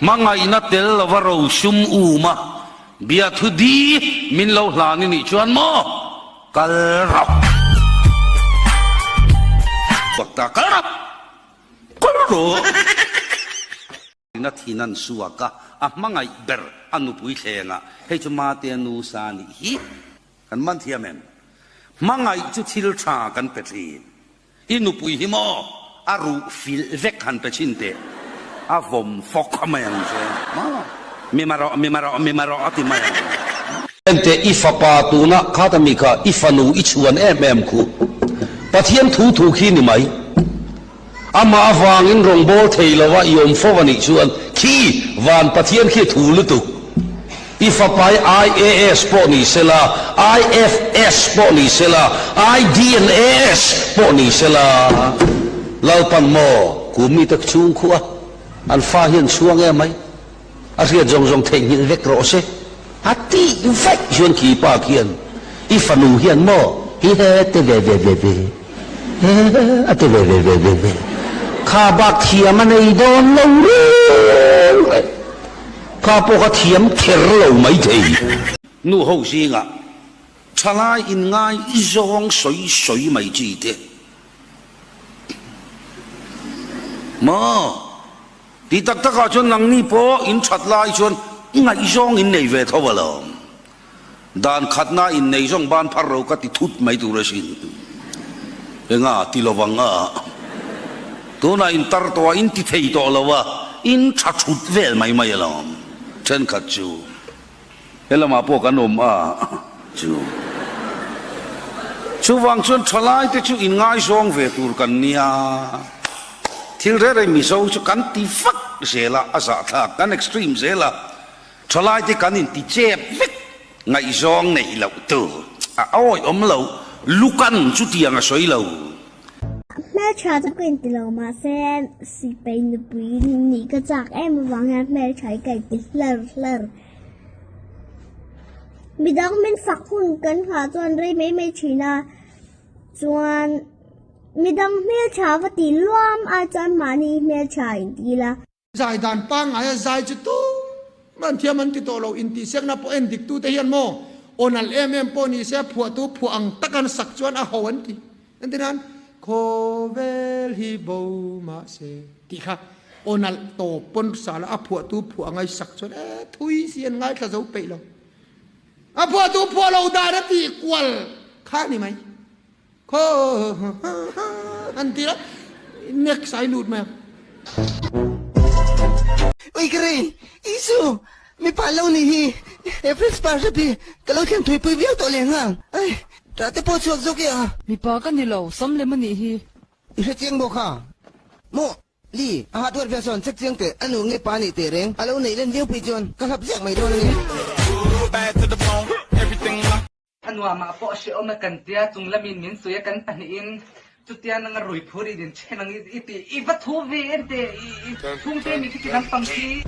Hmangaihna tel lova rosum um a, biathu di min lo hlan i nih chuan maw kal rawh. Bakta kal rawh, kal rawh. Na thin an suak a, a hmangaih ber a nupui thleng a, hei chu Matea nu sa nih hi kan man thiam em? Hmangaih chu thil tha kan pe thin. I nupui hi maw a ruh filh vek han pe chhin teh, a vawm fawk a mai ang che maw? Mi ma rawh, mi ma rawh, mi ma rawh a ti mai ang. Enteh i fapa tuna khata mi kha i fanu i chhuan em em khu Pathian thu thu khi ni mai. Amah avangin rawngbâwl thei lova i awm fo a nih chuan khi van Pathian khi thu lutuk. I fapai IAS pawh ni sela, IFS pawh ni sela, IDNAS pawh ni sela, Lalpan maw kum mite chhung khuh a, an fa hian chhuang em mai, a hriat zawng zawng theihnghilh vek rawh se a tih vaih chuan khi pa khian i fanu hian maw hi he te ve ve ve ve he a ti ve ve ve ve ve kha bak thiam a nei dawn lo reng reng kha pawh kha thiam kher lo mai thei. Nu ho zingah thalai inngai zawng sawi sawi mai chi te maw? Ti tak takah chuan nangni pawh in that lai chuan ngaihzawng in nei ve tho alawm. Dan khatna in nei zawng ban phar ro ka ti thut mai tur asin. Enga ti lovang a? Tunah in tar tawh a, in ti thei tawh lo a, in tha thut vel mai mai alawm. Thenkhat chu he lamah pawh kan awm a chu. Chuvang chuan thalaite chu in ngaizawng ve tur kan nia. Thil reng reng Mizo chu kan ti vak zel a, a zahthlak, kan extreme zel a, thalaite kan inti chep vek, ngaihzawng neih loh tur a awih awm lo, lukan chutiang a sawi lo. Hmeltha chu ka inti lo mahse sipai nupui nih ka chak em avang hian hmeltha hi ka inti hlar hlar. Midang min fak hun kan nghah chuan rei mai mai thin a, chuan. Midang hmeltha va ti luam ai chuan mahni hmeltha in ti ila. Zai dan pangngai a zai chu tumah an thiam an ti tawh lo, intihsiakna pawh en dik tute hian maw aw nalh em em pawh ni se a phuahtu phuah ang tak an sak chuan a ho an ti. Entir nan, Khawvel hi bo mah se tih kha aw nalh tawp pawn sala a phuahtu phuah angai sak chuan e thui si an ngaithla zo peih lo. A phuahtu phuah lo dan a tih kual kha a ni mai. Khaw an ti a, next ai lut mai ang. Ui ka rei, Isu, mipa lo nih hi, he principal hrep hi ka lo thlen thuipui viau tawh leh nghal. Ai, tah te pawh chhuak zawk i a. Mipa ka ni lo, sam lem a nih hi. I hre chiang maw kha? Maw? Li, a hardware vel sawn check chiang teh, a nu nge pa nih teh reng, a lo neih len viau phei chuan ka hlap ziak mai dawn a ni. A nuamah pawh hrehawm a kan tia, chung lamin min sawi a kan pahnihin chutia nanga rui phur in in then ang i ti i va thu ve en teh i chhungte mi khi ti lampang khi.